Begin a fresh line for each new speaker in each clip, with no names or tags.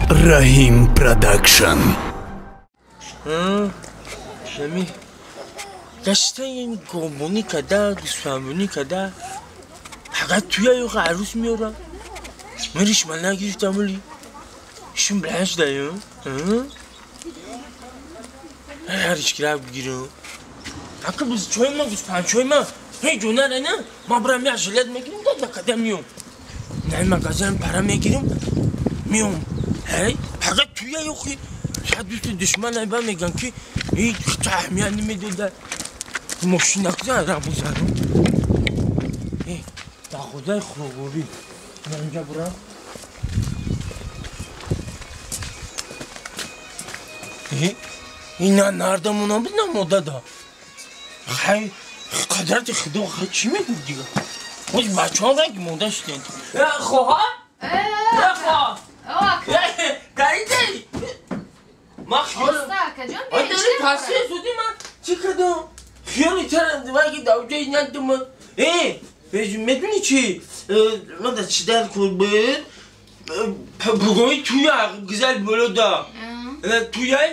Раҳим Продакшн.
Нами гаштан гомонӣ када, гӯсфандбонӣ када, фақат туя ёха арӯс меёрам. Ман ришма нагирифтам, вале ишум баланд шудаю. Ришкирак бигирам. Ака бузчои ман, гӯсфандчои ман ҳеҷ ҷо нара, на? Ман бирам як жилет мегирам, да када миём. На магазин пара мегирам, миём. Ҳей, фақат туя ёхи шояд дӯсти душман айба меган ки ҳеҷ аҳамият намедода. Мошина куза рабузарам. Дағодаи хӯрокворӣ. Ман инҷа бурам. Ина нардамона буд, на модада. Хай, қадрати худо, хай чӣ мегӯ дига? Оз бачаҳо ранги мода шуданд. Хоҳар? Хоҳар. Даридай. Ман хиёл. Таъсир зуди ман чӣ кардам? Хиёли тара ваги давҷаи наддам. Медонӣ чӣ? Ман дар чӣ дар кор буд? Бугои туя гузал болода. Туяй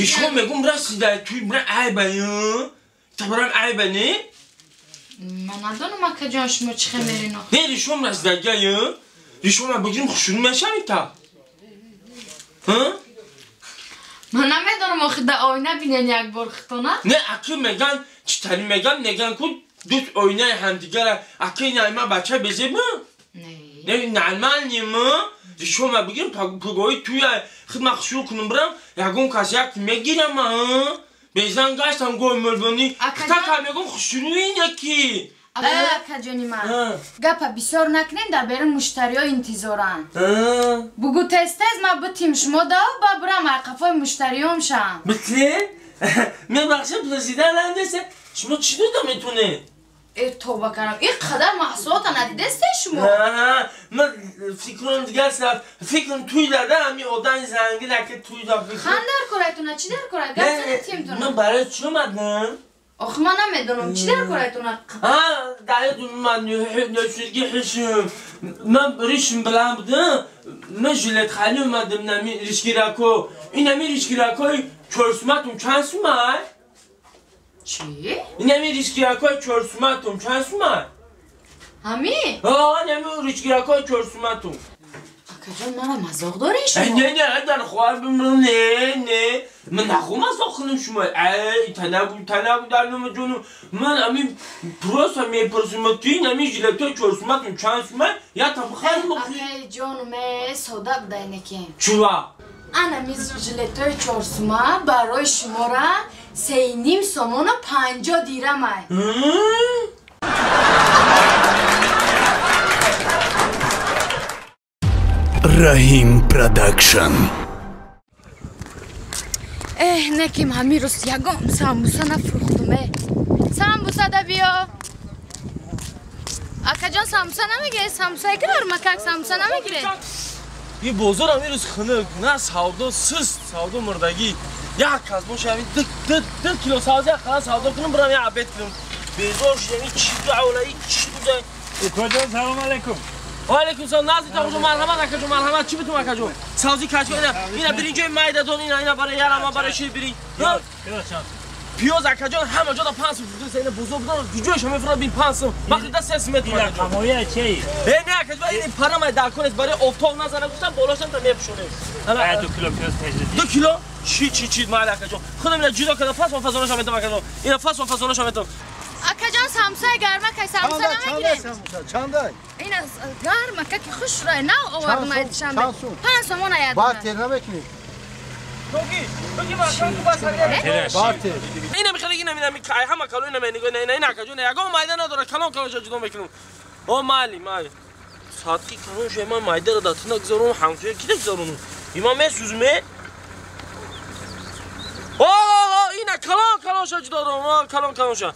ришҳо мегум расида туй бира айба. Табарам айба не?
Ман надонам акаҷон шумо чӣ хемерино.
Не ришҳом расидага. Ришҳома бигирим хушрӯ мешавӣ та?
Ман намедонам охи да оина бинен як бор хитона.
Не аки меган читари меган меган ку дӯст оинаи ҳамдигара аки найма бача безеб? Не нормальним. Ришҳома бигирим пугои туя хидма хушрӯ кунам бирам ягон кас як мегирам. Безан гаштам гой мулбонӣ. Хитака мегум хушрӯи яки.
Акаҷони ман, гапа бисёр накунем, дар берун муштариҳо интизоранд. Бугӯ тез-тез ман битим шумо да ба бирам айқафои муштариём шам.
Битим? Мебахшед, президент андеса. Шумо чӣ дода метонед?
Тоба карам, ин қадар маҳсулота надидесте шумо?
Ман фикрам дигар саф, фикрам туй дада ҳами одами зангин аки туй да фикр.
Хан дар корайтона, чӣ дар корай? Гап зада тимтона.
Ман барои чӣ омадам?
Охи ман намедонам, чӣ дар корайтона?
Даёдум ман ношудги ҳишм. Ман ришм баланд будам, ман жилетхани омадам нами ришгирако. Ин ами ришгиракои чорсуматум чанд сумай?
Чӣ?
Ин ами ришгиракои чорсуматум чанд сумай?
Ҳами?
Ин ами ришгиракои чорсуматум.
Акаҷон, мара мазоқ доред шумо?
Не, не, дар хоҳар бимирам, не, не. Ман нахоҳ мазоқ кунам шумо. Танагу, танагу дар номи ҷону. Ман ами просто мепурсам, ки ин ами жилетои чорсуматум чанд сумай? Я табхарам.
Акаи ҷону, ме сода будай неки.
Чува?
Ана ми жилетои чорсума барои шумора 3.5 сомону 50 дирамай.
Раҳим Продакшн.
Эҳ, неким ҳамин рӯз ягон самбуса нафурӯхтум. Самбуса да биё. Акаҷон, самбуса намегиред? Самбуса гармакак самбуса намегиред?
Ин бозор ҳамин рӯз хунук, на савдо суст, савдо мурдагӣ. Як кас боша ҳамин ду кило савдо як қала савдо кунам, бирам як обед кунам. Безор шудам, ин чӣ дуавла, ин чӣ буда?
Укаҷон, салом алайкум.
Алейкум салом, назди тағоҷон, марҳамат акаҷон, марҳамат. Чӣ битум акаҷон? Савзи качка ина, ина биринҷои майдадон, ина, ина барои ярама, барои шир биринҷ.
Пиёз чанд?
Пиёз акаҷон ҳама ҷода 5 сум фурӯхта, ина бозор будан, куҷояш мефурӯхт бин 5 сум. Вақти да 3 сум метумад.
Ина қамоя чӣ?
Не акаҷон, ин парамай дар кор нест, барои офтоб назана гуфтам, болошам та мепӯшонем.
2 кило пиёз тежди.
2 кило? Чӣ чӣ чӣ майли акаҷон. Худам ина ҷудо карда фасл фазонаша метам акаҷон. Ина фасл фазонаша метам.
Акаҷон, самбуса гармак, самбуса намегиред?
Чандай?
Ина гармака ки хушрӯй нав овардам ай душанбе. 5 сомон аяд.
Бартер намекунӣ?
Токи, токи бачаҳо ку бас
Бартер.
Ина михали, ина ина ай ҳама кало ина менигоҳ, ина ина акаҷон, ягон майда надора, калон калонша ҷудо мекунам. О майли, майли. Садқи калон шуд, ман майдаро дар тина гузаронам, ҳамсоя ки гузаронам? Има месӯзме? О, ина калон калонша ҷудо дорам, калон калонша.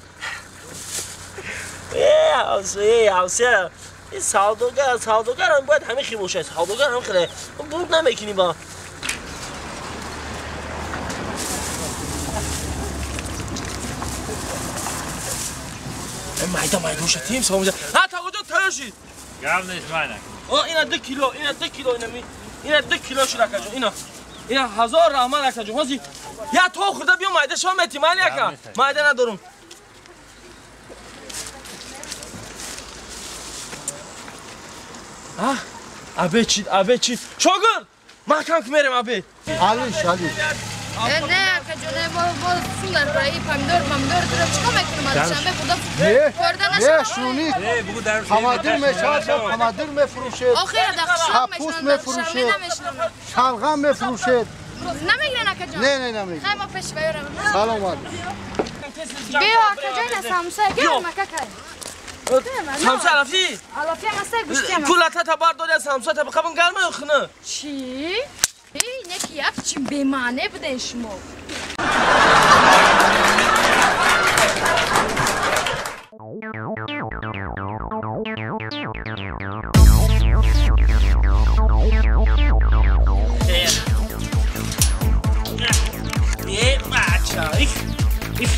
Ҳавсоя, ҳавсоя. Ин савдогар, савдогарам бояд ҳамин хел бошад. Савдогар ҳам хеле бурд намекунӣ ба. Майда майдоша тим савдо. Ҳа тағоҷон тайёр шид.
Гап нест майна.
Ина 2 кило, ина 2 кило, ина ми Ина 2 кило шуд акаҷон. Ина. Ина ҳазор раҳмат акаҷон. Ҳозир я то хӯрда биё майда шава мети майли ака. Майда надорум. А? Абе чид, абе чид. Шогирд, маҳкам ки мерем абе.
Алиш, алиш.
Не, акаҷон, мо сулар барои помидор, помидор туро чикор мекунам? Душанбе худо хӯрда нашавад.
Не, шунид. Помидор мешавад, помидор мефурӯшед.
Охир дар қишлоқ
Капуст мефурӯшед. Шалғам мефурӯшед.
Намегирен акаҷон?
Не, не, намегирен.
Хай мо пеш барем.
Салом алейкум.
Биё акаҷон, самса гирм акакай.
Самса алафи?
Алафи ам аста гӯшти ам.
Кулата та бардори самса та бақабын гарма ё хина?
Чӣ? Эй, неки як чи бемаъне буден шумо.
Не, бача, их, их.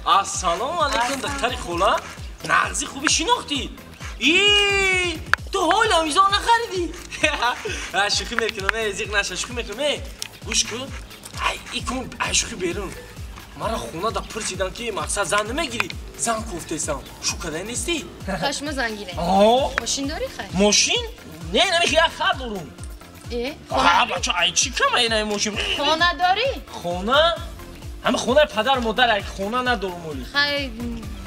Ассалому алайкум, духтари хола. Нағзи хуби шинохтӣ. И ту ҳол амизо нахаридӣ. Шӯхӣ мекунам, зиқ наша, шӯхӣ мекунам. Гӯш кун. Ай, икун, ай шӯхӣ берун. Мара хона да пурсидан ки мақсад зан намегирӣ. Зан кофтесам. Шу кадай нестӣ?
Хай шумо зан гиред. Мошин дорӣ хай?
Мошин? Не, намехи як хар дорум.
Э?
Хона? Бача, ай чӣ кама ина мошин?
Хона дорӣ?
Хона? Ҳама хонаи падару модар як хона надорум оли.
Хай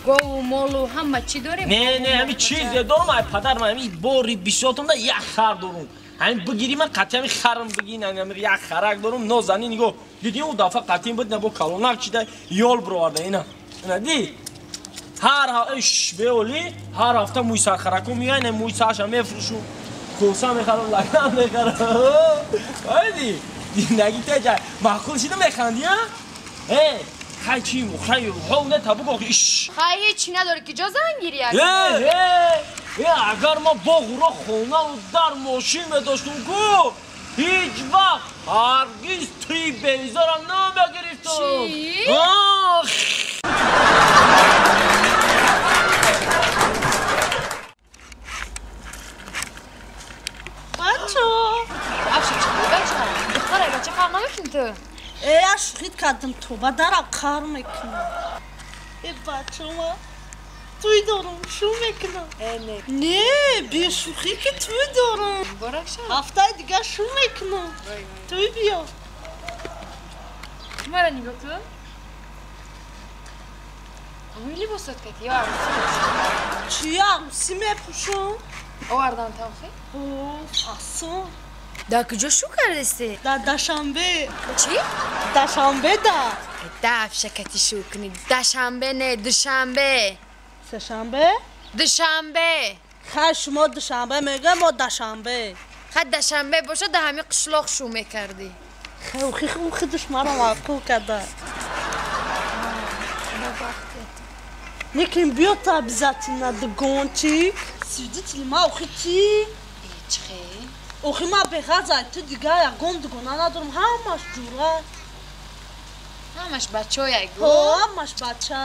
гову молу ҳама чӣ дорем?
Не, не, ҳами чизе дорум ай падар ман ҳами бори бисётум да як хар дорум. Ҳами бигири ман қатъи ҳами харам бигин, ҳами як харак дорум, нозанин нигоҳ. Дидӣ ӯ дафъа қатъи буд на бо калонак чида ёл бироварда ина. Ина ди. Ҳар иш беоли, ҳар ҳафта мӯи сархараку меояд, ина мӯи сарша мефурӯшум. Коса мехарам, лаган мехарам. Айди. Зиндагӣ теҷа. Маъқул шида механдӣ, а? Э, хай чӣ, хай, ҳол не табук охи, иш.
Хай ҳеҷ надорӣ ки ҷо зан гирӣ
агар. Э, агар ма боғро хонаву дар мошин медоштум ку, ҳеҷ вақт ҳаргиз туи беризорам намегирифтум.
Чӣ?
Ох!
Бачо!
Афшо чӣ бача? Духтара бача қар намекунӣ ту?
Э, я шӯхит кардам, тоба дарам қар мекунам. Э, бачама, туй дорам, шу мекунам.
Э, не.
Не, бешӯхӣ ки туй дорам.
Муборак шавад.
Ҳафтаи дигар шу мекунам. Туй биё.
Мара нигоҳ кун. Ҳамин либосот кати ё арӯсӣ мепӯшам?
Чӣ арӯсӣ мепӯшам?
Овардан тавхӣ?
О, фасон.
Дар куҷо шу кардасти?
Дар Дашанбе.
Чӣ?
Дашанбе да.
Дафша кати шу кунӣ. Дашанбе не, душанбе.
Сешанбе?
Душанбе.
Хай шумо душанбе мегӯед, мо Дашанбе.
Хай Дашанбе бошад, дар ҳамин қишлоқ шу мекардӣ.
Хай охи душманам маъқул карда. Лекин биё та обязательно дугончик. Свидетели ма охи чӣ?
Чӣ хел?
Охи ма беғазай, ту дигар ягон дугона надорам, ҳамаш ҷура.
Ҳамаш бачаояй гу?
Ҳо, ҳамаш бача.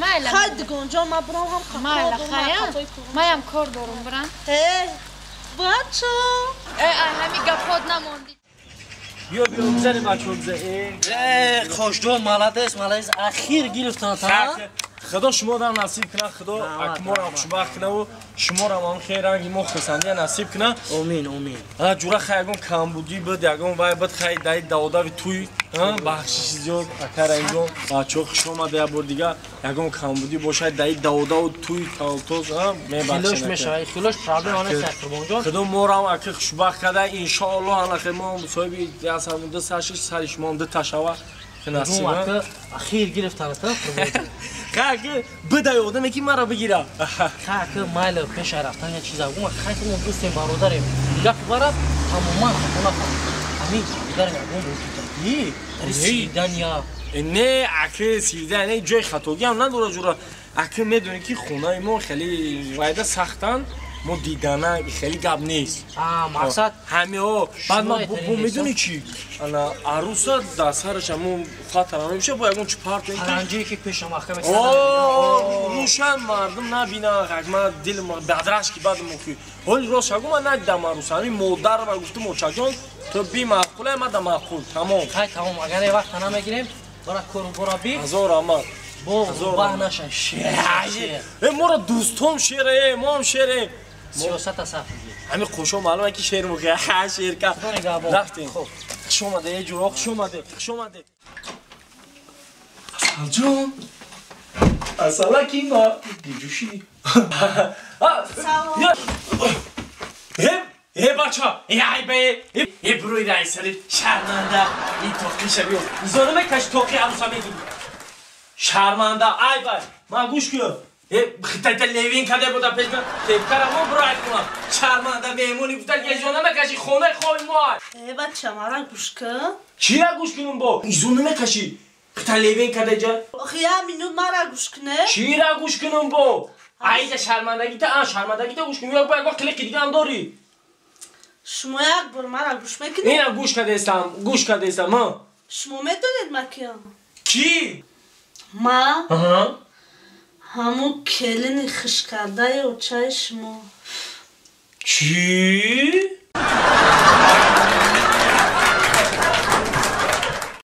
Майла.
Хай дугонҷон, ма бирам ҳам кор
Майла,
дорам,
хая? Маям кор дорум, бирам.
Э, бачо.
Э, ай ҳами гапҳот намондӣ.
Биё, биё, бизанем бачаҳо, бизанем.
Э, Қошҷон, молодец, молодец. Ахир гирифтан та.
Худо шуморо насиб кунад, Худо акморо хушбахт кунаву шуморо ҳам хел ранги мо хурсандия насиб кунад.
Омин, омин.
Ҷура хай ягон камбудӣ буд, ягон вай буд, хай даи даводави туй, бахшиши зиёд, ака Раимҷон, бачаҳо хуш омада як бор дига, ягон камбудӣ бошад, даи даводаву туй тавтоз, мебахшед.
Хилош мешавад, хилош проблема нест, Қурбонҷон.
Худо моро ҳам ака хушбахт карда, иншоаллоҳ аллахе мо соҳиби ясамон ду сар шиш, сари шумоам ду та шава.
Насиб ахир гирифтан та Қурбонҷон.
Хай ки бидай одаме ки маро бигира.
Хай ки майла пеша рафтан я чиза гума хай ки мо дӯстем бародарем. Гапи бара тамоман хато накун. Ҳамин дигар ягон вуҷуд.
И
сидан я.
Не, аки сидан не ҷои хатогӣ ҳам надора ҷура. Аки медонӣ ки хонаи мо хеле вайда сахтан. Мо дидана хеле гап нест.
Мақсад
ҳамеҳо. Баъд ман медонӣ чӣ? Ана аруса дар сараш ҳамон хатара мебиша, бо ягон чи парт
паранҷие ки пеша маҳкам
рӯшан мардум набинанд. Ман дилм бадраш ки баъд мухи. Ҳоли рост шагу ман надидам аруса. Ҳамин модар ва гуфтум очаҷон ту бимаъқулай, ман да маъқул. Тамом.
Хай тамом, агар е вақта намегирем, бара кору бора би.
Ҳазор раҳмат.
Бо баҳ наша. Шер.
Э моро дӯстом шере, моам шере.
Сиёсата саф.
Ҳамин қошо маълум ки шер мухи. Ха шерка. Рафтем. Хуш омаде, э ҷуро, хуш омаде, хуш омаде. Асалҷон. Асалаки ма диҷуши.
Салом.
Э бача, э ай бе, э бруй раисали шарманда, ин тоқи шабиё. Изона мекаш тоқи аруса мегири. Шарманда, ай бай, ман гӯш кун. Э хитайта левин каде буда пеш ман, тепкара мо бро ай кунам. Шарманда меҳмони гуфта изона мекаши хонаи хоби мо ай.
Э бача, мара гӯш кун.
Чира гӯш кунам бо? Изона мекаши. Хита левин каде ҷа?
Охи я минут мара гӯш куне.
Чира гӯш кунам бо? Айда шармандагита, а шармандагита гӯш кун. Як бо як қилиқи дига ҳам дорӣ.
Шумо як бор мара гӯш мекунед?
Ина гӯш кардестам, гӯш кардестам, ҳа.
Шумо медонед ма киям?
Кӣ?
Ма? Ҳамун келини хушкардаи очаи шумо.
Чӣ?